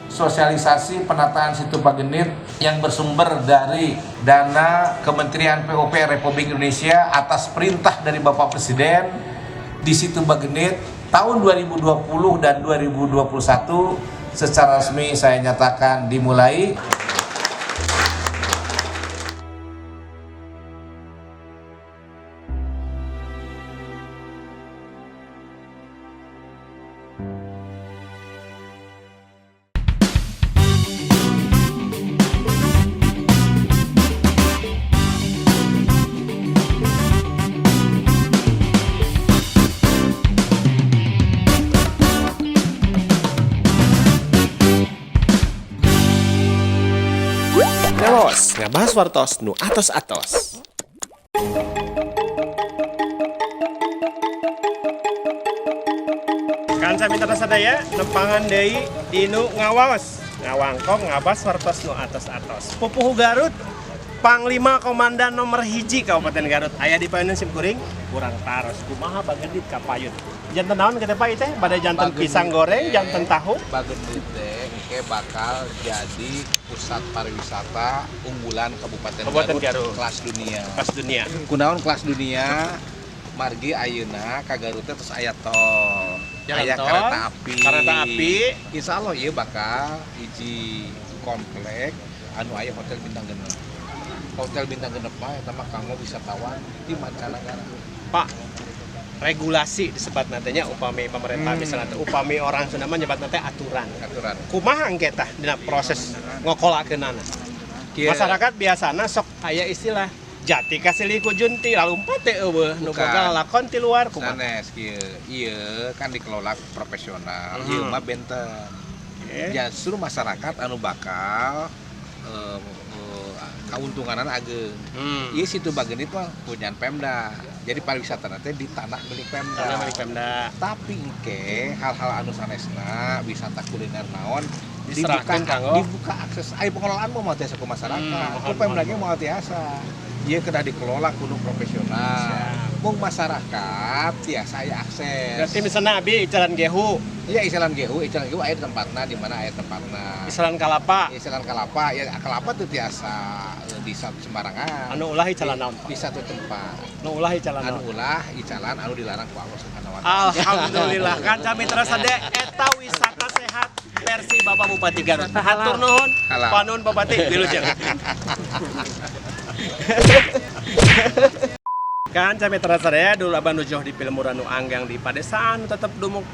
Sosialisasi penataan Situ Bagendit yang bersumber dari dana Kementerian PUPR Republik Indonesia atas perintah dari Bapak Presiden di Situ Bagendit tahun 2020 dan 2021 secara resmi saya nyatakan dimulai. Ngawaos, ngabahas wartos nu atos-atos. Kanca mitra sadaya, nepangan deui dinu Ngawaos, ngawangkong ngabas wartos nu atos-atos. Pupuhu Garut, Panglima Komandan nomor 1 Kabupaten Garut aya di payunan sim kuring, kurang taros kumaha Bagendit ka payun. Janten naon kitu, Pak, teh? Bade janten Bagendit pisang goreng, teh. Janten tahu. Bagendit teh engke bakal jadi pusat pariwisata unggulan Kabupaten, Kabupaten Garut. Kelas dunia. Kelas dunia. Kunaon kelas dunia? Margi ayeuna ka Garut teh terus aya tol, Jalan aya tol, kereta api. Kereta api. Insya Allah ieu bakal hiji komplek anu aya hotel bintang 6. Hotel bintang 6 mah eta mah kanggo wisatawan di mancanegara. Pak, regulasi disebut nantinya upami pemerintah, misalnya teh upami orang Sunda mah nyebat teh aturan. Aturan. Kumaha engke tah dina proses ngokolakeunana? Kieu. Masyarakat biasana sok aya istilah jati kasilih ku junti, lalumpat teh euweuh nu Bukan. boga lalakon ti luar, kumaha? Sanes kieu. Ieu kan dikelola profesional. Ieu mah benten. Oke. Justru masyarakat anu bakal kauntunganan ageng. Ieu Situ Bagendit mah punyaan Pemda. Jadi pariwisata teh di tanah milik Pemda. Tanah milik Pemda. Tapi engke hal-hal anu sanesna wisata kuliner naon dibuka Diserahkeun kanggo dibuka akses, aya pengelolaan mah moal tiasa ku masyarakat. Ku Mohon, Pemda mohon. Ge moal tiasa. Ieu kedah dikelola kudu profesional. Siap. Mung masyarakat tiasa aya akses. Berarti misalnya abi icalan gehu, Iya, icalan gehu, icalan gehu aya tempatna, di mana aya tempatna. Icalan kalapa, Icalan kalapa, ya kalapa tuh tiasa di satu sembarangan. Anu ulah icalan naon? Di satu tempat. Anu ulah icalan Anu naon? ulah icalan anu dilarang ku Allah Subhanahu wa taala. Alhamdulillah, kanca mitra sadaya, eta wisata sehat versi Bapak Bupati Garut. Hatur nuhun, Halal. Panuhun Bupati, wilujeng. Kanca mitra sadaya, dulu abah nujoh di Pilmura nu anggang di padesaan tetep dumuk,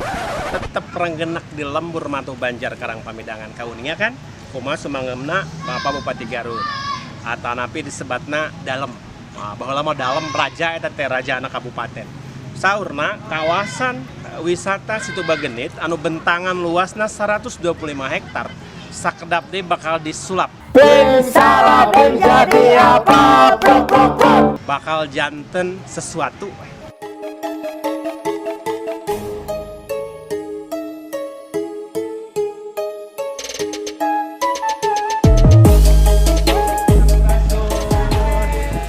tetep renggenak di lembur Mantuh Banjar Karang Pamidangan, kauninga kan kumaha sumangemna Bapak Bupati Garut atanapi disebatna dalem. Nah, baheula mah dalem raja eta teh, raja anak kabupaten. Saurna kawasan wisata Situ Bagendit anu bentangan luasna 125 hektar sakedap deui bakal disulap, Menjadi apa? Bakal janten sesuatu.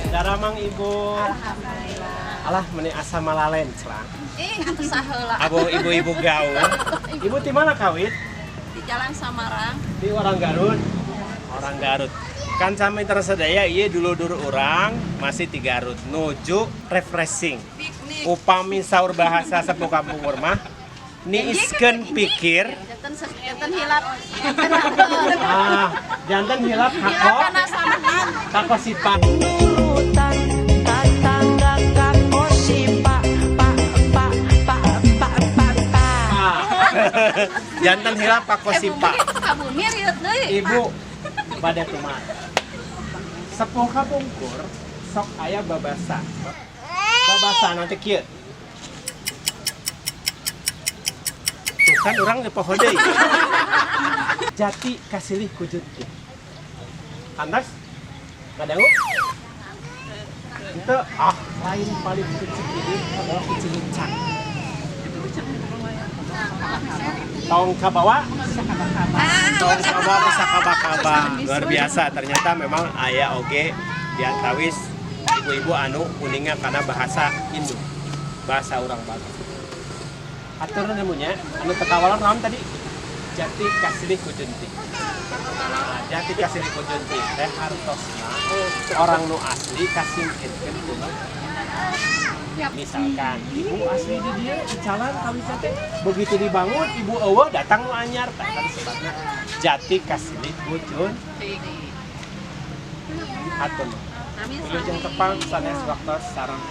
Daramang, Ibu. Alhamdulillah. Alah, meni asa malalencrang. Ih, atuh saheula. Abo ibu-ibu gaul. Ibu di mana kawit? Di Jalan Samarang. Di orang Garut. Orang Garut. Kan sami tersedaya ieu dulur-dulur urang masih di Garut nuju refreshing. Piknik. Upami saur bahasa sepuh kampung mah niiskeun pikir, Janten janten hilap. Ah, janten hilap Hilap hako kana samean. kakosipa. Nurutan tatangga kakosipa pa pa pa pa pa pa. Ah. Janten hilap kakosipa. Kabumi rieut deui. Ibu pada kumaha? Sepuh kapungkur sok aya babasa. Babasa nanti kieu. Tuh kan urang di poho deui. Jati kasilih ku junti. Kantos? Ngadangu? Itu ah lain paling kecil ini adalah kecil lincang. Tong kabawa, tong kabawa bisa kaba-kaba. Luar biasa, ternyata memang aya oge diantawis ibu-ibu anu uninga karena bahasa Indo, bahasa orang Batak. Atur nemunya, anu tekawalan naon tadi? Jati kasilih ku junti. Nah, jati kasilih ku junti teh hartosna orang nu asli kasingkirkeun ku nu. Misalkan ibu asli di dieu icalan kawita teh, begitu dibangun ibu euweuh, datang nu anyar, tah eta disebutna jati kasilih ku junti. Hatur. Wilujeng tepang sanes waktos sareng.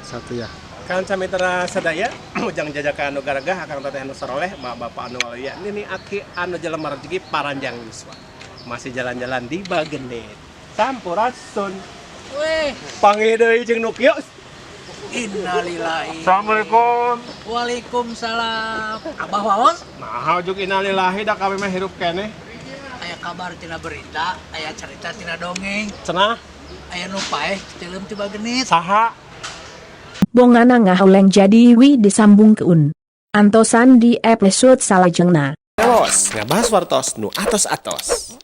Satu ya. Kanca mitra sadaya, ujang jajaka anu garagah, akang teteh anu saroleh, bapak anu waluya, nini aki anu jelema rezeki paranjang yuswa. Masih jalan-jalan di Bagendit. Sampurasun. Weh, Panggih deui jeung nu kieu. Innalillahi. Assalamualaikum. Waalaikumsalam. Abah waos, Nah, juk innalillahi, da kami mah hirup keneh. Aya kabar tina berita, aya cerita tina dongeng, Cenah aya nu paeh ciceuleum ti Bagendit. Saha? Bongana ngahuleng jadi wi disambungkeun. Antosan di episode salajengna. Leos, ngabahas wartos nu atos-atos.